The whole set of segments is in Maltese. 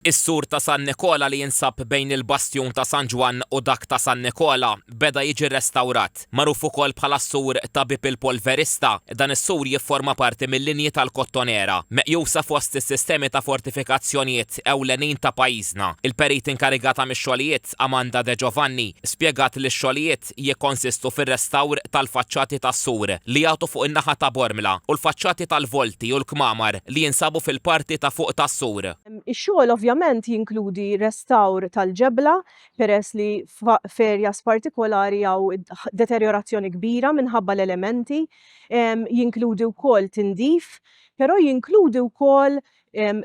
Is-sur ta' San Nikola li jinsab bejn il-Bastjun ta' San Ġwann u dak ta' San Nikola beda jiġi restawrat. Magħruf ukoll bħala s-sur ta' Bieb il-Polverista, dan is-sur jifforma parti mil-linji tal-Kottonera, meqjusa fost is-sistemi ta' fortifikazzjonijiet ewlenin ta' pajjiżna. Il-perit inkarigata mix-xogħlijiet, Amanda De Giovanni, spjegat li x-xogħlijiet jikkonsistu fir-restawr tal-faċċati tas-sur li jagħtu fuq in-naħa ta' Bormla u l-faċċati tal-volti u l-kmamar li jinsabu fil-parti ta' fuq tas-sur. Ix-xogħol ovvjament jinkludi restawr tal-ġebla peress li f'areas partikolari hawn deterjorazzjoni kbira minħabba l-elementi, jinkludi wkoll tindif, però jinkludi wkoll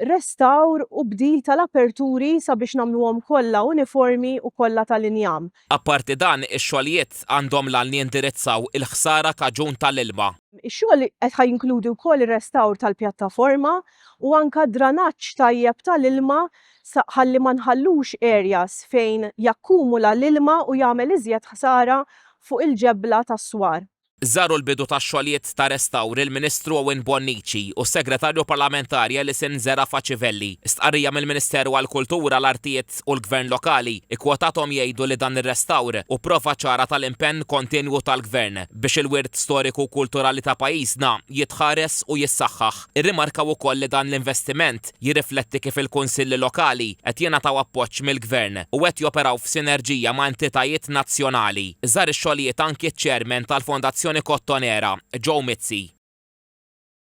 restawr u bdil tal-aperturi sabiex nagħmluhom kollha uniformi u kollha tal-injam. Apparti dan, ix-xogħlijiet għandhom l-għan li jindirizzaw il-ħsara kaġun tal-ilma. Ix-xogħol qed ħa jinkludi wkoll ir-restawr tal-pjattaforma u anke dranaġġ tajjeb tal-ilma ħalli ma nħallux areas fejn jakkumula l-ilma u jagħmel iżjed ħsara fuq il-ġebla tas-swar. Żaru l-bidu tax-xogħlijiet ta' restawr il-Ministru Owen Bonnici u s-Segretarju Parlamentari Alison Zerafa Civelli. Stqarrija mill-Ministeru għall-Kultura, l-Artijiet u l-Gvern Lokali kkwotathom jgħidu li dan ir-restawr hu prova ċara tal-impenn kontinwu tal-Gvern biex il-wirt storiku u kulturali ta' pajjiżna jitħares u jissaħħaħ. Irrimarkaw ukoll li dan l-investiment jirrifletti kif il-kunsilli lokali qed jingħataw appoġġ mill-Gvern u qed joperaw f'sinerġija ma' entitajiet nazzjonali. Żar ix-xogħlijiet anki ċ-Chairman tal-Fondazzjoni Kottonera, Joe Mizzi.